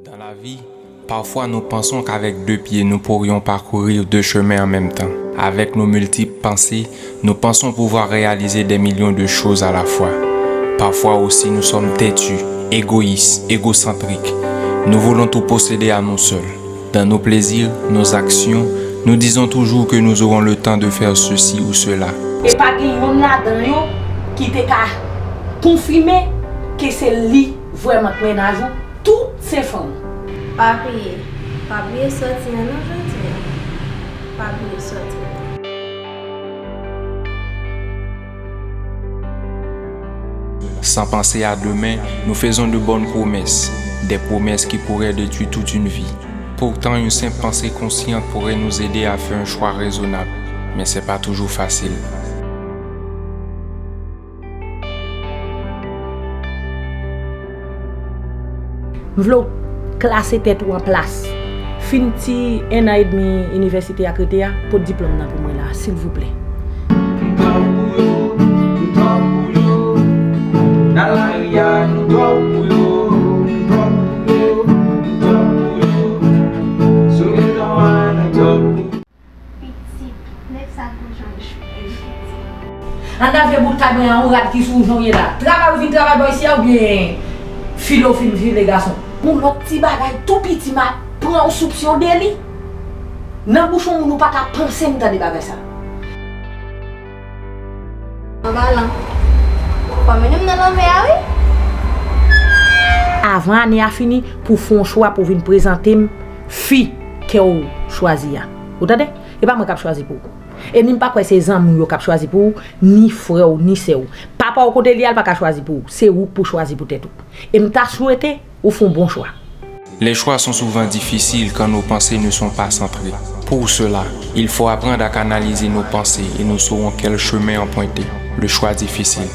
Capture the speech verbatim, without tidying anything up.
Dans la vie, parfois nous pensons qu'avec deux pieds, nous pourrions parcourir deux chemins en même temps. Avec nos multiples pensées, nous pensons pouvoir réaliser des millions de choses à la fois. Parfois aussi, nous sommes têtus, égoïstes, égocentriques. Nous voulons tout posséder à nous seuls. Dans nos plaisirs, nos actions, nous disons toujours que nous aurons le temps de faire ceci ou cela. E pa gen yonn ladan yo ki te ka konfime ke se li vrèman k mennaj ou, tout se fanm. Pa peye, pa bliye sòti an non jodi a. Pa bliye sòti an. Sans penser à demain, nous faisons de bonnes promesses, des promesses qui pourraient détruire toute une vie. Pourtant, une simple pensée consciente pourrait nous aider à faire un choix raisonnable, mais c'est pas toujours facile. M vle w klase tèt ou an plas. Fin ti en an edmi inivèsite a k rete a, pot diplòm nan pou mwen la, silvouplè. M twòp pou yo, m twòp pou yo. Nan lari a, nou twòp pou yo, m twòp pou yo, m twòp pou yo. Sou beton an, nou twòp pou yo. Pitit, nèg sa gon jan l chou, pitit. Ann nan vye bout kay mwen an, ou rad ki sou ou jan w ye la. Travay ou vin travay bò isi a oubyen file w fin file gason? Yon lòt ti bagay tou piti m ap pran w sou pye w de li. Nan bouch yon moun ou pa ka panse m tande bagay sa. Anba lan. Fò mennen m nan lanmè a wi. Avan ane a fini, pou w fè yon chwa pou w vin prezante m fi ke w chwazi a. Ou tande? E pa mwen k ap chwazi pou ou. E ni m pa kwè se zanmi w yo k ap chwazi pou ou, ni frè w, ni sè w. Papa w kote li a, l pa ka chwazi pou ou. Se ou k pou chwazi pou tèt ou. E m ta swete ou fè yon bon chwa. Les choix sont souvent difficiles quand nos pensées ne sont pas centrées. Pour cela, il faut apprendre à canaliser nos pensées et nous saurons quel chemin emprunter. Le choix difficile.